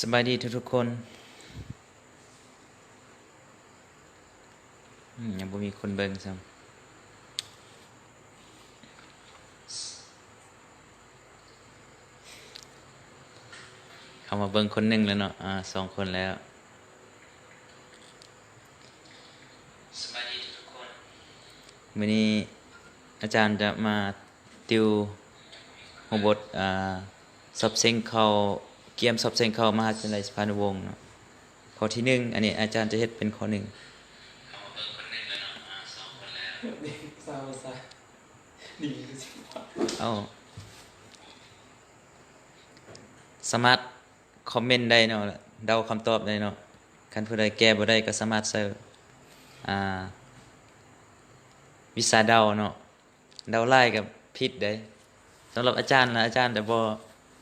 ສະບາຍດີທຸກໆຄົນ. ອືມ ຍັງບໍ່ມີຄົນເບິ່ງຊ້ຳ. ເຂົ້າມາເບິ່ງຄົນໜຶ່ງແລ້ວເນາະ, ອາ ສອງຄົນແລ້ວ. ສະບາຍດີທຸກໆຄົນ. ມື້ນີ້ອາຈານຈະມາຕິວຫົວບົດ ອາ ສອບເສັງເຂົ້າ, ກຽມສອບເສັງເຂົ້າມະຫາວິທະຍາໄລສະພານຸວົງເນາະ. ຂໍ້ທີໜຶ່ງ ອັນນີ້ອາຈານຈະເຮັດເປັນຂໍ້ໜຶ່ງ. ເອົາ ສາມາດຄອມເມັນໄດ້ເນາະ, ເດົາຄຳຕອບໄດ້ເນາະ. ຄັນຜູ້ໃດແກ້ບໍ່ໄດ້ກໍສາມາດໃສ່ ອາ ວິຊາເດົາເນາະ. ເດົາຫຼາຍກໍຜິດເດ້. ສຳລັບອາຈານນະ, ອາຈານຈະບໍ່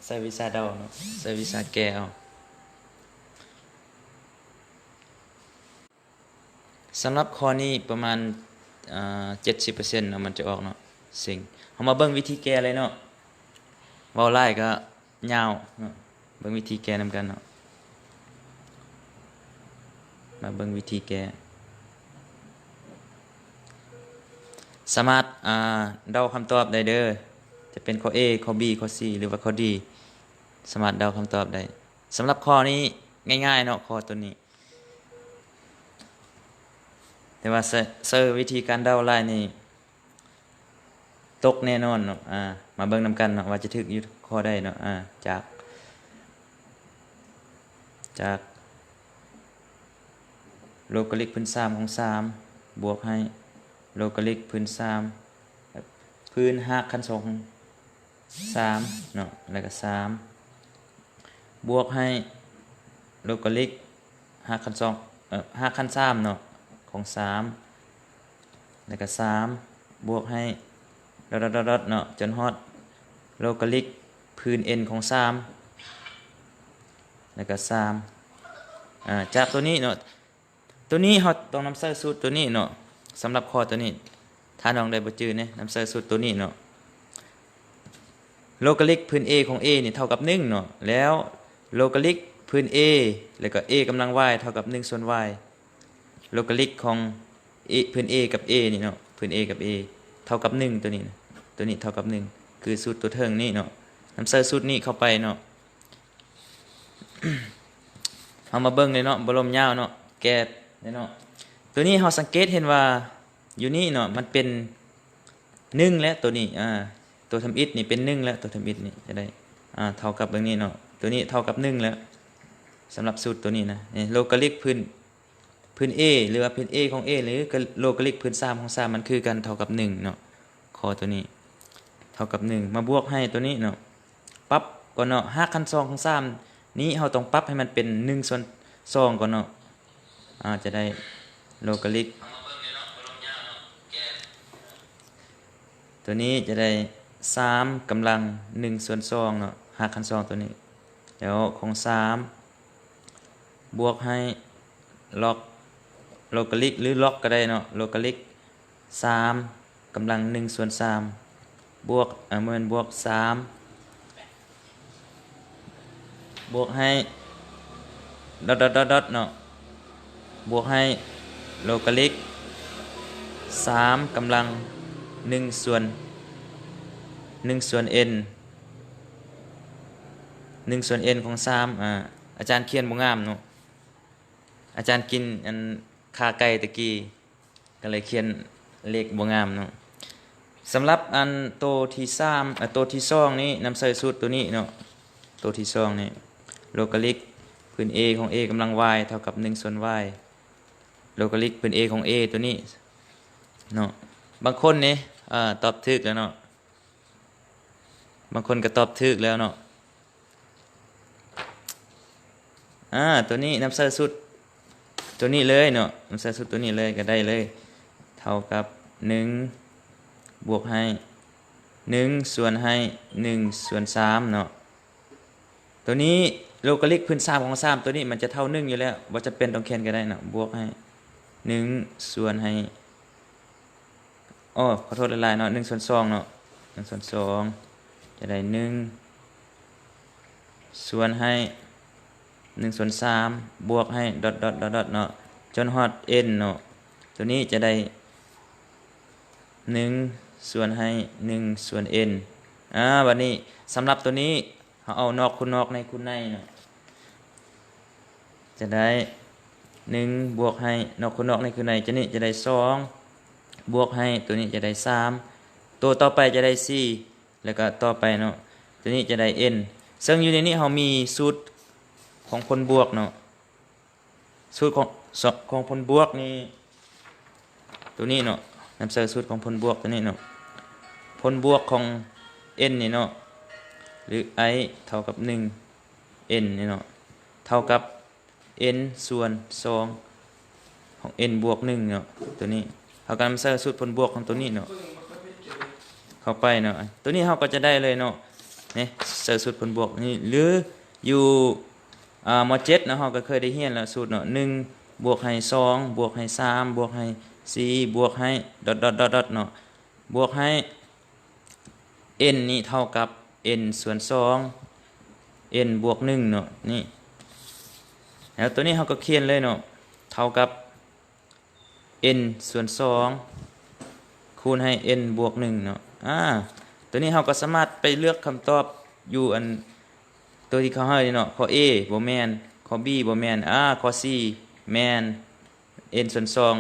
ໃຊ້ວິຊາເດົາເນາະ, ໃຊ້ວິຊາແກ້ເອົາ. ສຳລັບຂໍ້ນີ້ປະມານ ເອີ ເຈັດສິບເປີເຊັນເນາະ ມັນຈະອອກເນາະ ເສັງ. ເຮົາມາເບິ່ງວິທີແກ້ເລີຍເນາະ. ເວົ້າຫຼາຍກໍຍາວເນາະ, ເບິ່ງວິທີແກ້ນຳກັນເນາະ. ມາເບິ່ງວິທີແກ້. ສາມາດ ອາ ເດົາຄຳຕອບໄດ້ເດີ, ຈະເປັນຂໍ້ A ຂໍ້ B ຂໍ້ C ຫຼືວ່າຂໍ້ D. ສາມາດເດົາຄຳຕອບໄດ້. ສຳລັບຂໍ້ນີ້ງ່າຍໆເນາະ, ຂໍ້ໂຕນີ້. ແຕ່ວ່າໃຊ້ ໃຊ້ວິທີການເດົາຫຼາຍນີ້ຕົກແນ່ນອນເນາະ. ອາ ມາເບິ່ງນຳກັນເນາະ ວ່າຈະຖືກຢູ່ຂໍ້ໃດເນາະ. ອາ ຈາກ ຈາກໂລກາລິກພື້ນສາມຂອງສາມ ບວກໃຫ້ໂລກາລິກພື້ນສາມ ພື້ນຮາກຂັ້ນສອງ ສາມເນາະ ແລ້ວກໍສາມ ບວກໃຫ້ໂລກາລິກຮາກຂັ້ນສອງ ເອີ ຮາກຂັ້ນສາມເນາະ ຂອງສາມ ແລ້ວກໍສາມ ບວກໃຫ້ ດອດໆໆເນາະ ຈົນຮອດໂລກາລິກພື້ນ n ຂອງສາມ ແລ້ວກໍສາມ ອາ ຈາກໂຕນີ້ເນາະ. ໂຕນີ້ເຮົາຕ້ອງນຳໃຊ້ສູດໂຕນີ້ເນາະ. ສຳລັບຂໍ້ໂຕນີ້ ຖ້ານ້ອງໃດບໍ່ຈື່ເນ ນຳໃຊ້ສູດໂຕນີ້ເນາະ. ໂລກາລິກພື້ນ A ຂອງ A ນີ້ເທົ່າກັບໜຶ່ງເນາະ, ແລ້ວໂລກາລິກພື້ນ A ແລ້ວກໍ A ກຳລັງ y ເທົ່າກັບໜຶ່ງສ່ວນ y. ໂລກາລິກຂອງ A ພື້ນ A ກັບ A ນີ້ເນາະ, ພື້ນ A ກັບ A ເທົ່າກັບໜຶ່ງ ໂຕນີ້ນະ, ໂຕນີ້ເທົ່າກັບໜຶ່ງ ຄືສູດໂຕເທິງນີ້ເນາະ. ນຳໃຊ້ສູດນີ້ເຂົ້າໄປເນາະ. ເຮົາມາເບິ່ງເລີຍເນາະ, ບໍ່ລົມຍາວເນາະ, ແກ້ເລີຍເນາະ. ໂຕນີ້ເຮົາສັງເກດເຫັນວ່າຢູ່ນີ້ເນາະ ມັນເປັນໜຶ່ງແລ້ວ ໂຕນີ້ ອາ ໂຕທຳອິດນີ້ເປັນໜຶ່ງແລ້ວ, ໂຕທຳອິດນີ້ຈະໄດ້ ອາ ເທົ່າກັບເບິ່ງນີ້ເນາະ, ໂຕນີ້ເທົ່າກັບໜຶ່ງແລ້ວ. ສຳລັບສູດໂຕນີ້ນະ ນີ້ໂລກາລິກພື້ນ ພື້ນ A ຫຼືວ່າພື້ນ A ຂອງ A ຫຼືໂລກາລິກພື້ນສາມຂອງສາມ ມັນຄືກັນ ເທົ່າກັບໜຶ່ງເນາະ. ຂໍ້ໂຕນີ້ເທົ່າກັບໜຶ່ງ ມາບວກໃຫ້ໂຕນີ້ເນາະ. ປັບກ່ອນເນາະ, ຮາກຂັ້ນສອງຂອງສາມນີ້ ເຮົາຕ້ອງປັບໃຫ້ມັນເປັນໜຶ່ງສ່ວນສອງກ່ອນເນາະ. ອາ ຈະໄດ້ໂລກາລິກ ໂຕນີ້ຈະໄດ້ສາມກຳລັງໜຶ່ງສ່ວນສອງເນາະ, ຮາກຂັ້ນສອງໂຕນີ້. ແລ້ວຂອງສາມ ບວກໃຫ້ລັອກ ໂລກາລິກ ຫຼືລັອກກໍໄດ້ເນາະ, ໂລກາລິກສາມກຳລັງໜຶ່ງສ່ວນສາມ ບວກ ເອີ ບໍ່ແມ່ນ ບວກສາມ ບວກໃຫ້ ດອດໆໆເນາະ, ບວກໃຫ້ໂລກາລິກສາມກຳລັງໜຶ່ງສ່ວນ ໜຶ່ງສ່ວນ n ໜຶ່ງສ່ວນ n ຂອງສາມ. ອາ ອາຈານຂຽນບໍ່ງາມເນາະ, ອາຈານກິນອັນຂາໄກ່ຕະກີ້ ກໍເລີຍຂຽນເລກບໍ່ງາມເນາະ. ສຳລັບອັນໂຕທີສາມ ເອີ ໂຕທີສອງນີ້ ນຳໃຊ້ສູດໂຕນີ້ເນາະ, ໂຕທີສອງນີ້ ໂລກາລິກພື້ນ A ຂອງ A ກຳລັງ y ເທົ່າກັບໜຶ່ງສ່ວນ y ໂລກາລິກພື້ນ A ຂອງ A ໂຕນີ້ເນາະ. ບາງຄົນນີ້ ເອີ ຕອບຖືກແລ້ວເນາະ, ບາງຄົນກໍຕອບຖືກແລ້ວເນາະ. ອາ ໂຕນີ້ນຳໃຊ້ສູດໂຕນີ້ເລີຍເນາະ, ນຳໃຊ້ສູດໂຕນີ້ເລີຍກໍໄດ້ເລີຍ ເທົ່າກັບໜຶ່ງ ບວກໃຫ້ໜຶ່ງ ສ່ວນໃຫ້ໜຶ່ງສ່ວນສາມເນາະ. ໂຕນີ້ໂລກາລິກພື້ນສາມຂອງສາມ ໂຕນີ້ມັນຈະເທົ່າໜຶ່ງຢູ່ແລ້ວ, ບໍ່ຈຳເປັນຕ້ອງຂຽນກໍໄດ້ເນາະ, ບວກໃຫ້ໜຶ່ງ ສ່ວນໃຫ້ ອໍ ຂໍໂທດຫຼາຍໆເນາະ, ໜຶ່ງສ່ວນສອງເນາະ, ໜຶ່ງສ່ວນສອງ ຈະໄດ້ໜຶ່ງ ສ່ວນໃຫ້ ໜຶ່ງສ່ວນສາມ ບວກໃຫ້ ດອດໆໆໆ ເນາະ ຈົນຮອດ n ເນາະ. ໂຕນີ້ຈະໄດ້ ໜຶ່ງສ່ວນໃຫ້ ໜຶ່ງສ່ວນ n. ອາ ບັດນີ້ສຳລັບໂຕນີ້ ເຮົາເອົານອກຄູນນອກ ໃນຄູນໃນເນາະ ຈະໄດ້ ໜຶ່ງບວກໃຫ້ ນອກຄູນນອກ ໃນຄູນໃນ ໂຕນີ້ຈະໄດ້ ສອງ ບວກໃຫ້ ໂຕນີ້ຈະໄດ້ ສາມ ໂຕຕໍ່ໄປຈະໄດ້ ສີ່ ແລ້ວກໍຕໍ່ໄປເນາະ ໂຕນີ້ຈະໄດ້ n. ເຊິ່ງຢູ່ໃນນີ້ເຮົາມີສູດຂອງຜົນບວກເນາະ ສູດຂອງ ຂອງຜົນບວກນີ້ ໂຕນີ້ເນາະ ນຳໃຊ້ສູດຂອງຜົນບວກໂຕນີ້ເນາະ ຜົນບວກຂອງ n ນີ້ເນາະ ຫຼື i ເທົ່າກັບ ໜຶ່ງ n ນີ້ເນາະ ເທົ່າກັບ n ສ່ວນ ສອງ ຂອງ n ບວກ ໜຶ່ງ ເນາະ. ໂຕນີ້ເຮົາກໍນຳໃຊ້ສູດຜົນບວກຂອງໂຕນີ້ເນາະ ເຂົ້າໄປເນາະ ໂຕນີ້ເຮົາກໍຈະໄດ້ເລີຍເນາະ ນີ້ ໃຊ້ສູດຜົນບວກນີ້ ຫຼື ຢູ່ ອາ ມໍເຈັດເນາະ ເຮົາກໍເຄີຍໄດ້ຮຽນແລ້ວສູດເນາະ ໜຶ່ງບວກໃຫ້ ສອງ ບວກໃຫ້ ສາມ ບວກໃຫ້ ສີ່ ບວກໃຫ້ ດອດໆໆໆ ເນາະ ບວກໃຫ້ n ນີ້ເທົ່າກັບ n ສ່ວນ ສອງ n ບວກ ໜຶ່ງ ເນາະ ນີ້ ແລ້ວໂຕນີ້ເຮົາກໍຂຽນເລີຍເນາະ ເທົ່າກັບ n ສ່ວນ ສອງ ຄູນໃຫ້ n ບວກ ໜຶ່ງ ເນາະ. ອາ ໂຕນີ້ເຮົາກໍສາມາດໄປເລືອກຄຳຕອບຢູ່ອັນ ໂຕທີ່ເຂົາໃຫ້ນີ້ເນາະ ຂໍ້ A ບໍ່ແມ່ນ ຂໍ້ B ບໍ່ແມ່ນ ອາ ຂໍ້ C ແມ່ນ n ສ່ວນ ສອງ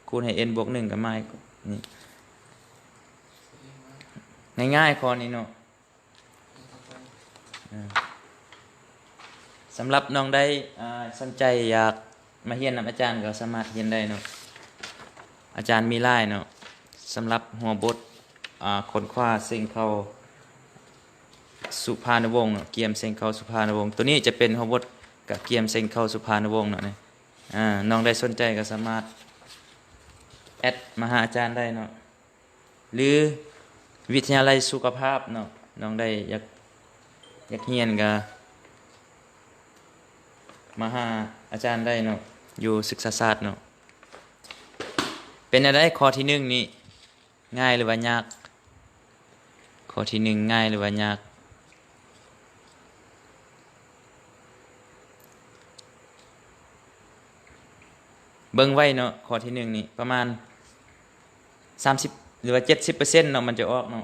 ຄູນໃຫ້ n ບວກ ໜຶ່ງ ກໍໝາຍ ນີ້ ງ່າຍໆ ຂໍ້ນີ້ເນາະ. ເອີ ສຳລັບນ້ອງໃດ ອາ ສົນໃຈຢາກມາຮຽນນຳອາຈານກໍສາມາດຮຽນໄດ້ເນາະ ອາຈານມີຫຼາຍເນາະ ສຳລັບຫົວບົດ ອາ ຄົ້ນຄວ້າເສັງເຂົ້າສຸພານຸວົງເນາະ ກຽມເສັງເຂົ້າສຸພານຸວົງ ໂຕນີ້ຈະເປັນຫົວບົດກະກຽມເສັງເຂົ້າສຸພານຸວົງເນາະ ອາ ນ້ອງໃດສົນໃຈກໍສາມາດແອັດມາຫາອາຈານໄດ້ເນາະ. ຫຼື ວິທະຍາໄລສຸຂະພາບເນາະ ນ້ອງໃດຢາກ ຢາກຮຽນກະມາຫາອາຈານໄດ້ເນາະ ຢູ່ສຶກສາສາດເນາະ. ເປັນແນວໃດ ຂໍ້ທີໜຶ່ງນີ້ ງ່າຍຫຼືວ່າຍາກ? ຂໍ້ທີໜຶ່ງ ງ່າຍຫຼືວ່າຍາກ? ເບິ່ງໄວ້ເນາະ ຂໍ້ທີໜຶ່ງນີ້ປະມານສາມສິບ ຫຼືວ່າເຈັດສິບເປີເຊັນເນາະ ມັນຈະອອກເນາະ